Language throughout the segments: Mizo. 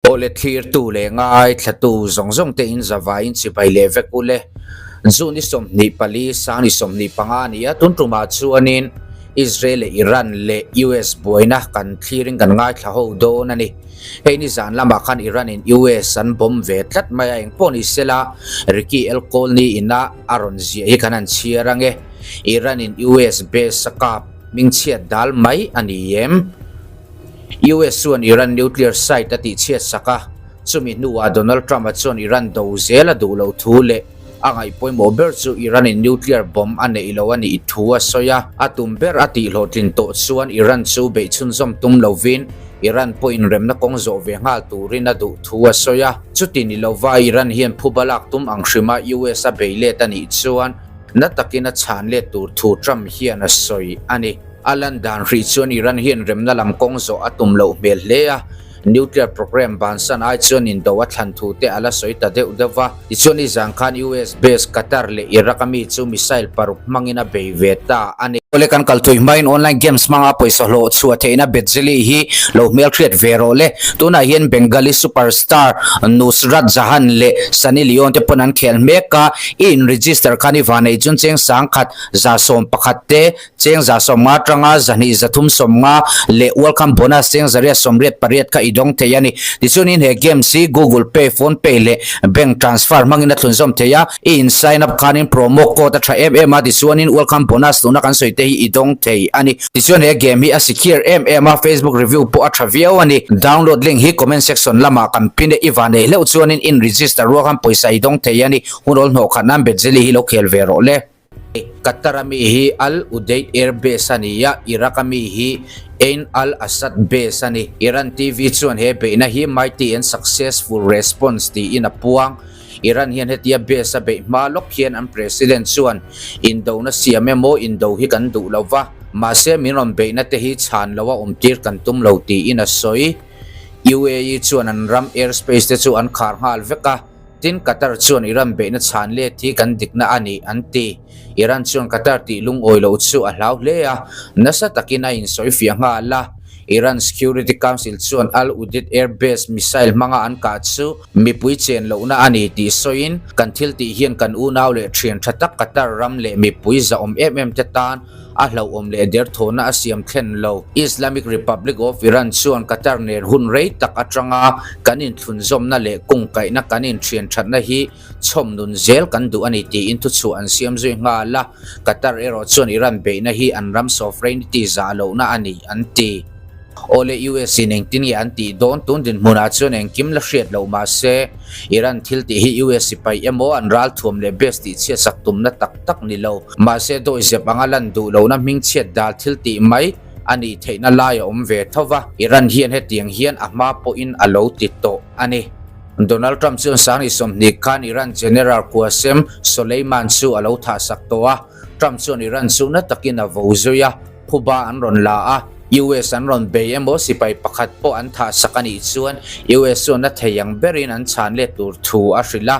Awle thlirtu leh ngaithlatu zawng zawng te in zavaiin chibai leh vek u le. June i 24, sang i 25 a ni a, tun tumah chuanin Israel leh Iran leh US buaina kan thlirin kan ngaithla ho dawn a ni. Hei ni zan lamah khan Iran in US an bomb ve tlat mai a, engpawh ni sela Ricky Elkolni ina a rawn ziah hi kan han chhiar ange. Iran in US base a kap hmingchhiat dal mai a ni em? US chuan Iran nuclear site a tihchhiat sak a, chumi hnuah Donald Trump-a chuan Iran do zel a duh loh thu leh a ngaih pawimawh ber chu Iran-in nuclear bomb a neih lo a nih thu a sawi a. A tum ber a tihhlawhtlin tawh chuan Iran chu beih chhunzawm tum lovin Iran pawhin remna kawng zawh ve nghal turin a duh thu a sawi a. Chuti ni lova Iran hian phuba lak tum ang hrima US a bei let a nih chuan na takin a chhan let tur thu Trump hian a sawi a ni. A lan dan hrih chuan Iran hian remna lam kawng zawh a tum loh hmel hle a. Nuclear program bansan ai chuan indo a thlan thu te a la sawi ta deuh deuh va. Tichuan nizan khan US base Qatar leh Iraq a mi chu missile paruk hmangin a bei ve ta a ni. Awle kan kal thui hmain online games hmanga pawisa hlawh chhuah theihna Betzeli hi lo hmelhriat ve rawh le. Tunah hian Bengali superstar Nusrat Jahan leh Sunny Leone te pawn an khel hmek a, i in register khan i vanei chun cheng sangkhat 111 te Cheng 150 atanga 200 350 leh welcome bonus cheng 888 kha i dawng thei a ni. Tichuanin he games hi Google Pay, Phone Pay leh bank transfer hmangin a thlunzawm thei a. I in sign up khanin promo code a tha em em a, tichuanin welcome bonus tuna kan sawi te hi i dawng thei a ni. Tichuan he game hi a secure em em a, Facebook review pawh a tha viau a ni. Download link hi comment section lamah kan pin e, i van ei hleuh chuanin in register ruak khan pawisa i dawng thei a ni. Hun awl hnawh khat nan Betzeli hi lo khel ve rawh le. Qatar a mi hi Al Udeid Air Base a ni a, Iraq a mi hi Ain Al Asad Base a ni. Iran TV chuan he beihna hi Mighty and Successful Response tiin a puang. Iran hian hetia base a beih hma lawk hian an president chuan indona siam emaw indo hi kan duh lo va, mahse min rawn beihna te hi chhan loa awmtir kan tum lo tiin a sawi. UAE chuan an ram airspace te chu an khar nghal vek a. Tin, Qatar chuan Iran beihna chhan let hi kan dikna a ni, an ti. Iran chuan Qatar tih lungawi loh chu a hlau hle a, nasa takin a insawifiah nghal a. Iran Security Council chuan Al Udeid Air Base missile hmanga an kah chu mipui chen lohna a ni tih sawiin, kan thil tih hian kan unau leh thian tha tak Qatar ram leh mipui zahawm em em te tan A hlauhawm leh derthawhna a siam thlen lo. Islamic Republic of Iran chuan Qatar nen hun rei tak atanga kan inthlunzawmna leh kungkaihna kan inthian thatna hi chhawm nun zel kan duh a ni tiin thuchhuah an siam zui nghal a. Qatar erawh chuan Iran beihna hi an ram sovereignty zah lohna a ni an ti. Awle US in engtin nge an tih dawn? Tun dinhmunah chuan engkim la hriat loh mahse Iran thil tih hi US sipai emaw an ral thuam leh base tih chhiatsak tumna tak tak ni lo. Mahse dawihzep anga lan duh lohna hmingchhiat dal thil tih mai a nih theihna lai a awm ve tho va, Iran hian hetiang hian a hma pawhin a lo ti tawh a ni. Donald Trump chuan sangni 20 khan Iran General Qasem Soleiman chu a lo thahsak tawh a, Trump chuan Iran chu na takin a vo zui a. Phuba an rawn la a, US an rawn bei emaw sipai pakhat pawh an thah sak a nih chuan US chuan a thei ang berin an chhan let tur thu a hrilh a.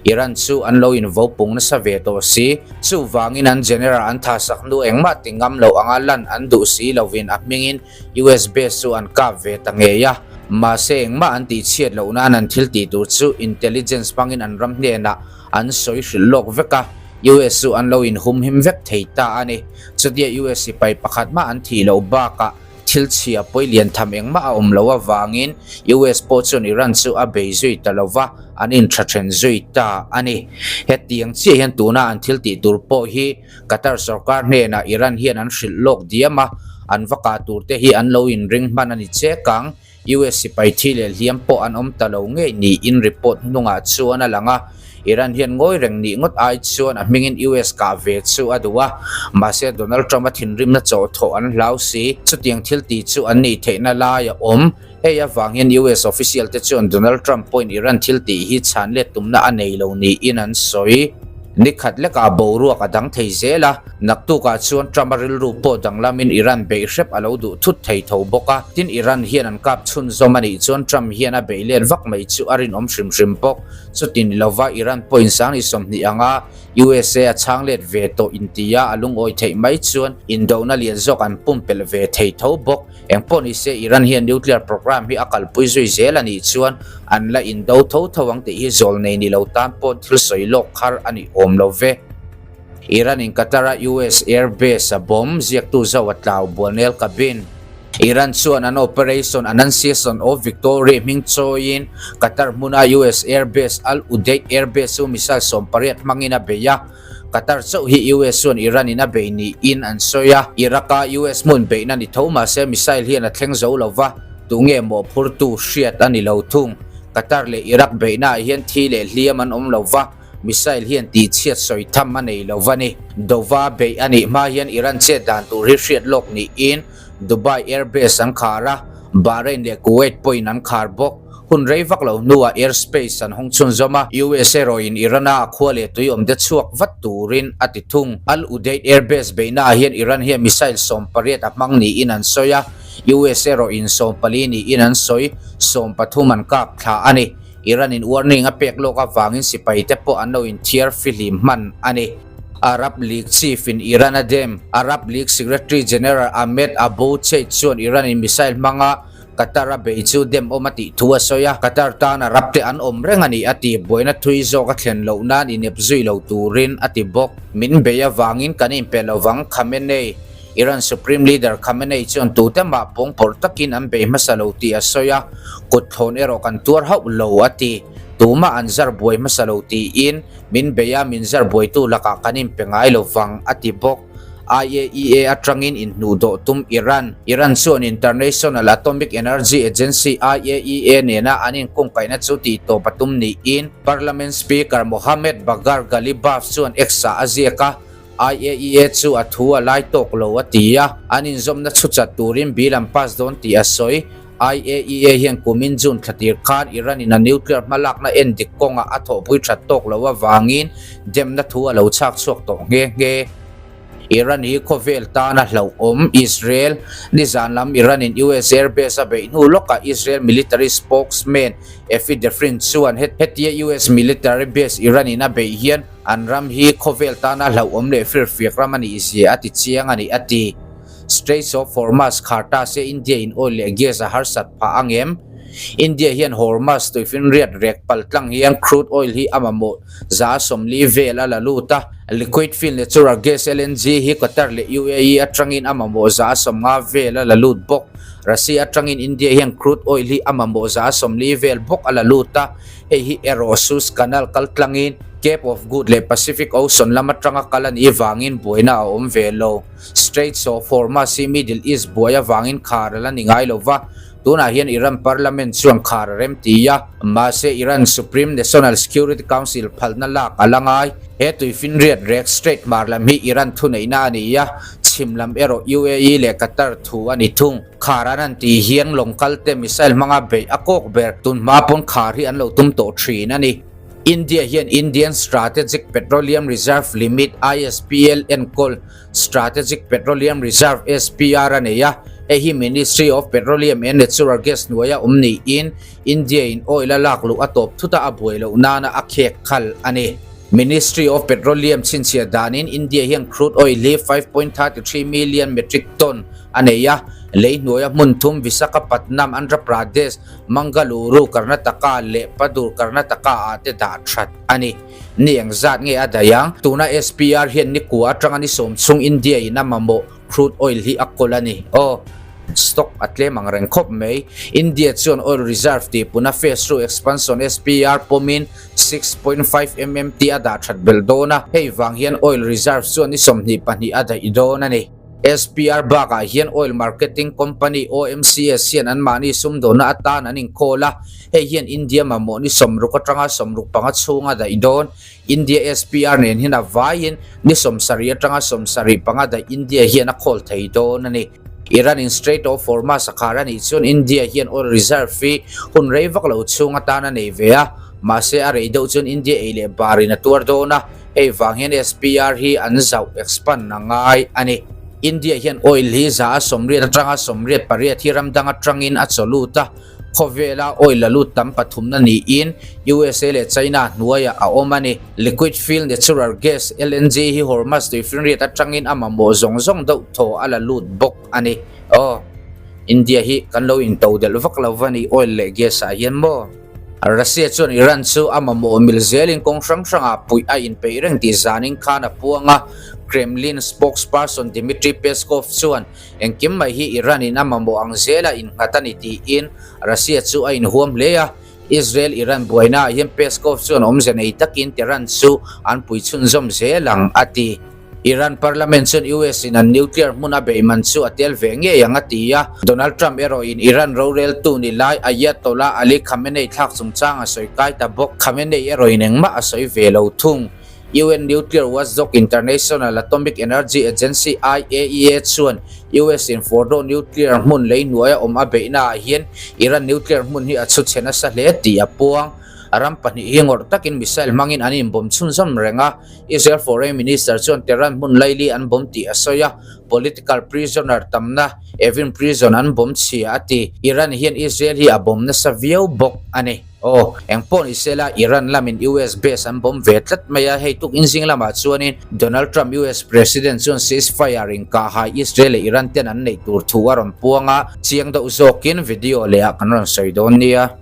Iran chu an lo invo pung nasa ve tawh si. Chuvangin an general an thah sak hnu engmah ti ngam loh anga lan an duh si lovin a hmingin US base chu an kap ve ta ngei a. Mahse engmah an tihchhiat loh nan an thil tih tur chu intelligence hmangin an ram hnenah an sawi hrilh lawk vek a, US chu an lo inhumhim vek thei ta a ni. Chutia US sipai pakhat mah an thih loh bakah thil chhia pawi lian tham engmah a awm loh avangin US pawh chuan Iran chu a bei zui ta lo va, an intha then zui ta a ni. Hetiang chiah hian tuna an thil tih tur pawh hi Qatar sorkar hnenah Iran hian an hrilh lawk diam a, an va kah tur te hi an lo inring hman a ni chek ang. US sipai thi leh hliam pawh an awm ta lo ngei niin report hnungah chuan a lang a, Iran hian ngawi reng nih ngawt ai chuan a hmingin US kah ve chu a duh a, mahse Donald Trump a thinrimna chawhthawh an hlau si. Chutiang thil tih chu an nih theihna lai a awm. Hei avang hian US official te chuan Donald Trump pawhin Iran thil tih hi chhan let tumna a nei lo niin an sawi. Ni khat lekah boruak a dang thei zel a, naktukah chuan Trump-a rilru pawh danglamin Iran beih hrep a lo duh thut thei tho bawk a. Tin, Iran hian an kap chhunzawm a nih chuan Trump hian a beih let vak mai chu a rinawm hrim hrim bawk. Chuti ni lova Iran pawhin sangni 20 anga USA a chhang let ve tawh intia a lungawi theih mai chuan indona lian zawk an pumpelh ve thei tho bawk. Engpawh ni se Iran hian nuclear program hi a kalpui zui zel a nih chuan an la indo tho tho ang tih hi zawl nei ni lo tan pawn thil sawi lawk khar a ni awm lo ve. Iran in Qatar a US air base a bomb ziaktu zo a tlau Bualnel Cabin. Iran chuan an operation Annunciation of Victory hming chawiin Qatar hmuna US air base Al Udeid air base chu missile 18 hmangin a bei a. Qatar chauh hi US chuan Iran in a bei niin an sawi a, Iraq a US hmun beihna ni tho mahse missile hian a thleng zo lo va, tunge mawhphurtu hriat a ni lo thung. Qatar leh Iraq beihna ah hian thi leh hliam an awm lo va, missile hian tihchhiat sawi tham a nei lo va ni. Dova beih a nih hma hian Iran chet dan tur hi hriat lawk niin Dubai air base an khar a, Bahrain leh Kuwait pawhin an khar bawk. Hun rei vak lo hnuah air space an hawng chhunzawm a, US erawhin Iran-a a khua leh tui awmte chhuak vat turin a ti thung. Al Udeid air base beihnaah hian Iran hian missile 18 a hmang niin an sawi a, US erawhin 14 niin an sawi, 13 an kap thla a ni. Iran-in warning a pek lawk avangin sipaite pawh an lo inthiar fihlim hman a ni. Arab League chief in Iran a dem. Arab League Secretary General Ahmed Abou Cheikh chuan Iran-in missile hmanga Qatar a bei chu dem awm a tih thu a sawi a, Qatar tan Arab te an awm reng a ni a ti, buaina thui zawk a thlen loh nan inep zui lo turin a ti bawk. Min bei avangin kan inpe lovang, Khamenei, Iran Supreme Leader Khamenei chuan tute mah pawngpawrh takin an bei hmasa lo tih a sawi a, kut thlawn erawh kan tuar hauh lo a ti. Tumah an zar buai hmasa lo tiin min bei a, min zar buaitu lakah kan inpe ngai lovang a ti bawk. IAEA atangin inhnuhdawh tum Iran. Iran chuan International Atomic Energy Agency, IAEA, nena an inkungkaihna chu tihtawp a tum niin Parliament Speaker Mohammad Bagher Ghalibaf chuan X-ah a ziak a, IAEA chu a thu a lai tawk lo a ti a, an inzawmna chhu chat turin bill an pass dawn tih a sawi. IAEA hian kumin June thla tir khan Iran-in a nuclear hmalakna en dik kawngah a thawhpui that tawk loh avangin demna thu a lo chhak chhuak tawh nghe nghe. Iran hi khawvel tana hlauhawm Israel nizan lam Iran-in US airbase a beih hnu lawkah Israel military spokesman Effie Defrin chuan hetia US military base Iran-in a beih hian an ram hi khawvel tana hlauhawm leh firfiak ram a nih zia a ti chiang a ni a ti. Straits of Hormuz khar ta se India in oil leh gas a harsat phah ang em? India hian Hormuz tuifinriat rek pal tlang hian crude oil hi a mamawh 40 vel a la lut a, liquid fuel natural gas, LNG, hi Qatar leh UAE atangin a mamawh 50 vel a la lut bawk. Russia atangin India hian crude oil hi a mamawh 40 vel bawk a la lut a, hei hi erawh Suez Canal kal tlangin Cape of Good leh Pacific Ocean lam atanga kal a nih vangin buaina a awm ve lo. Straits of Hormuz hi Middle East buai avangin khar a la ni ngai lo va, tunah hian Iran Parliament chuan khar a rem ti a, mahse Iran Supreme National Security Council phalna lak a la ngai. He tuifinriat rek Strait hmar lam hi Iran thuneihna a ni a, chhim lam erawh UAE leh Qatar thu a ni thung. Khar an han tih hian lawng kalte missile hmanga beih a kawk ber, tunhma pawn khar hi an lo tum tawh thin a ni. India hian Indian Strategic Petroleum Reserve Limit, ISPL, enkawl Strategic Petroleum Reserve, SPR, a nei a, hei hi Ministry of Petroleum and Natural Gas hnuaia awm niin India-in oil a lak luh a tawp thut a, a buai loh nana a khek khal a ni. Ministry of Petroleum chhinchhiah danin India hian crude oil hi 5.33 million metric ton a nei a, lei hnuaia hmun thum Visakhapatnam, Andhra Pradesh, Mangaluru, Karnataka leh Padur, Karnataka ah te dah that a ni. Ni engzat nge a daih ang? Tuna SPR hian ni kua atanga ni sawm chhung India in a mamawh crude oil hi a kawl a ni. Aw, stock a tlem ang reng khawp mai. India chuan oil reserve tih puna phase two expansion SPR pawmin 6.5 MMT a dah that belh dawn a, hei vang hian oil reserve chuan ni 22 a daih dawn a ni. SPR bakah hian oil marketing company OMCS hian anmahni sumdawnna atan an inkhawl a, hei hian India mamawh ni 60 atanga 65 chhunga daih dawn. India SPR nen hian a vaiin ni 70 atanga 75 daih India hian a khawl thei dawn a ni. Iran in Strait of Hormuz a khar a nih chuan India hian oil reserve hi hun rei vak lo chhung atan a nei ve a, mahse a rei deuh chuan India ei leh barin a tuar dawn a. Hei vang hian SPR hi an zauh, expand, a ngai a ni. India hian oil hi 180 atanga 88 hi ram dang atangin a chaw lut a, khawvela oil la lut tam pathumna niin USA leh China hnuaiah a awm a ni. Liquid fuel natural gas, LNG, hi Hormuz tuifinriat atangin a mamawh zawng zawng deuh thaw a la lut bawk a ni. Aw, India hi kan lo intodelh vak lo va ni oil leh gas ah hian maw? Russia chuan Iran chu a mamawh mil zelin kawng hrang hrangah puih a inpeih reng tih zanin khan a puang a. Kremlin spokesperson Dmitry Peskov chuan engkim mai hi Iran-in a mamawh ang zela innghat a ni tiin Russia chu a inhuam hle a. Israel-Iran buainaah hian Peskov chuan awmze nei takin Tehran chu an pui chhunzawm zel ang a ti. Iran parliament chuan US in an nuclear hmun a beih man chu a tel ve ngei ang a ti a, Donald Trump erawhin Iran roreltu ni lai Ayatollah Ali Khamenei thlak chungchang a sawi kai ta bawk. Khamenei erawhin engmah a sawi ve lo thung. UN nuclear watchdog International Atomic Energy Agency, IAEA, chuan US in Fordow nuclear hmun lei hnuaia awm a beihnaah hian Iran nuclear hmun hi a chhu chhe nasa hle tih a puang. Ram pahnih hi ngawrh takin missile hmangin an inbawm chhunzawm reng a. Israel Foreign Minister chuan Tehran hmun laili an bomb tih a sawi a, political prisoner tamna Evin Prison an bomb chhia a ti. Iran hian Israel hi a bomb nasa viau bawk a ni. Aw, eng pawh ni sela Iran lamin US base an bomb ve tlat mai a, hei tuk inzing lamah chuanin Donald Trump US President chuan ceasefire inkahhai Israel leh Iran ten an neih tur thu a rawn puang a, chiang deuh zawkin video lehah kan rawn sawi dawn nia.